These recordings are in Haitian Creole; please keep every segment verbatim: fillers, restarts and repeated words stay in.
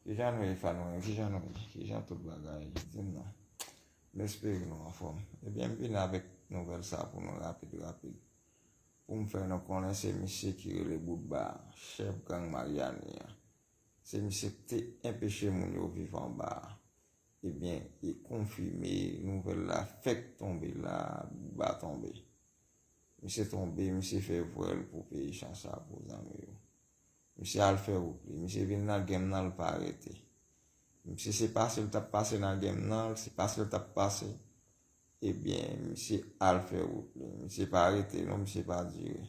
Kijan nou ye, fanmi mwen? Kijan nou ye? Kijan tout bagay? Di m non. M espere nou anfòm. Ebyen, m vin avèk nouvèl sa pou nou rapid, rapid. Pou m fè nou konnen se misye ki rele Boutba, chèf gang Maryani an. Se misye ki te enpeche moun yo viv anba a. Ebyen, e konfime nouvèl la fèk tonbe la, Boutba tonbe. Misye tonbe, misye fè vwèl pou peyi chans la pou zanmi yo. Misye al fè wout li. Misye vin nan game nan, l pa rete. Misye se pase l t ap pase nan game nan, se pase l t ap pase. Ebyen, misye al fè wout li. Misye pa rete non, misye pa dire.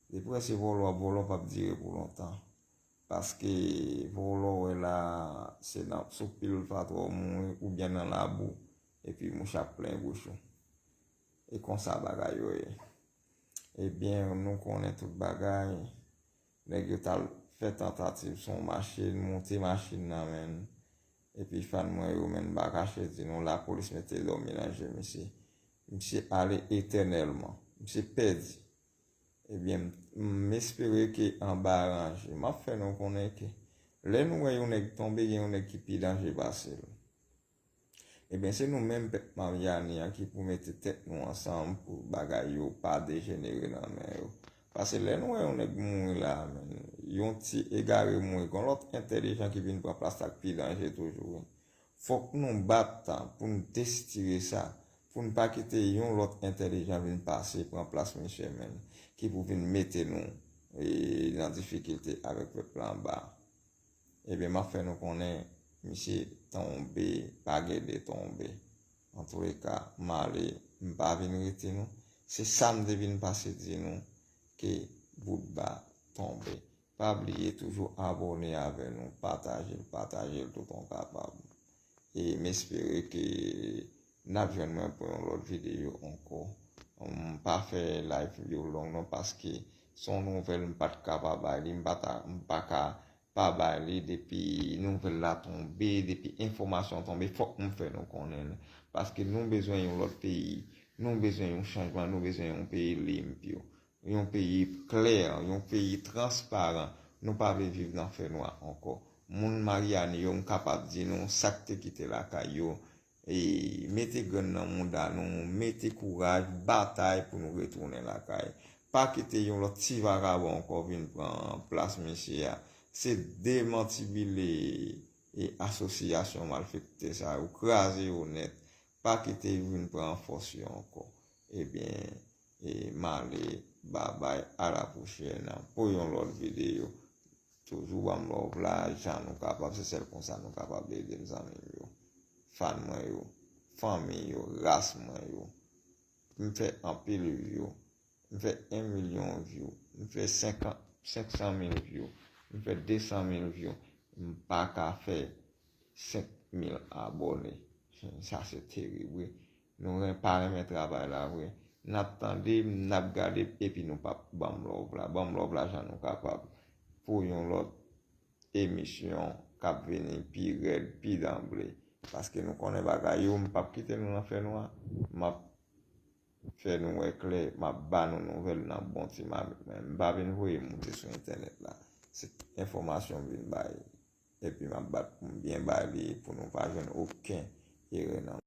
Depi w wè se vòlò w ap vòlò, w p ap dire pou lontan. Paske vòlò w wè la, se nan sou pil fatwa w mouri oubyen nan labou, epi mouch ap plen bouch ou. E konsa bagay yo ye. Ebyen, nou konnen tout bagay. Nèg yo t al fè tantativ sou yon machin, monte machin nan, menn. Epi fanmi mwen yo, menn, m pa kache di nou, lapolis mete dòmi nan je misye. Misye ale etènèlman. Misye pèdi. Ebyen, m, m espere ke anba a ranje. M ap fè nou konnen ke lè nou wè yon nèg tonbe, gen yon nèg ki pi danje pase l. Ebyen, se nou menm pèp Maryani an ki pou mete tèt nou ansanm pou bagay yo pa dejenere nan men yo. Paske lè nou wè yon nèg mouri la, menn, yon ti egare mouri, gon lòt entèlijan ki vin pran plas la k pi danje toujou, wi. Fòk nou bat pou n destire sa, pou n pa kite yon lòt entèlijan vin pase, pran plas misye menn, ki pou vin mete nou, e, nan difikilte avèk pèp la anba. Ebyen, m ap fè nou konnen, misye tonbe, pa gen de tonbe. Antouleka, m ale, m pa vin rete non. Se sa m te vin pase di nou, ke Boutba tonbe. Pa bliye toujou abòne avè nou, pataje l, pataje l toutan w kapab. E m espere ke n ap jwenn mwen pou yon lòt videyo ankò. M pa fè live yo long non, paske se yon nouvèl m pa t ka pa bay li, m pa ta, m pa ka pa bay li depi nouvèl la tonbe, depi enfòmasyon tonbe, fòk m fè nou konnen l. Paske nou bezwen yon lòt peyi, nou bezwen yon chanjman, nou bezwen yon peyi limpyo, yon peyi klè, yon peyi transparan. Nou pa vle viv nan fènwa ankò. Moun Maryani yo, m kapab di nou, sa k te kite lakay yo, e mete grenn nan mouda nou, mete kouraj, batay pou nou retounen lakay. Pa kite yon lòt ti vakabon ankò vin pran plas misye a. Se demantibile e asosyasyon malfektè sa yo, kraze yo nèt. Pa kite yo vin pran fòs yo ankò. Ebyen, e m ale, babay, a la pwochèn pou yon lòt videyo. Toujou ban m love la, jan nou kapab, se sèl konsa nou kapab ede m, zanmi m yo, fan mwen yo, fanmi yo, ras mwen yo. M fè anpil view, m fè en milyon view, m fè senkant, senk san mil view, m fè de san mil view, m pa ka fè senk mil abòne. Sa se terib, wi. Nou ren, pa renmen travay la vre. N ap tande m, n ap gade m, epi nou p ap ban m love la. Ban m love la jan nou kapab. Pou yon lòt emisyon k ap vini pi rèd, pi danble. Paske nou konnen bagay yo, m p ap kite nou nan fènwa. M ap fè nou wè klè, m ap ba nou nouvèl nan bon ti mamit mwen. M pa vin voye moute sou entènèt la. Se enfòmasyon m vin bay. Epi m ap bat pou m byen bay li pou nou pa jwenn okenn erè nan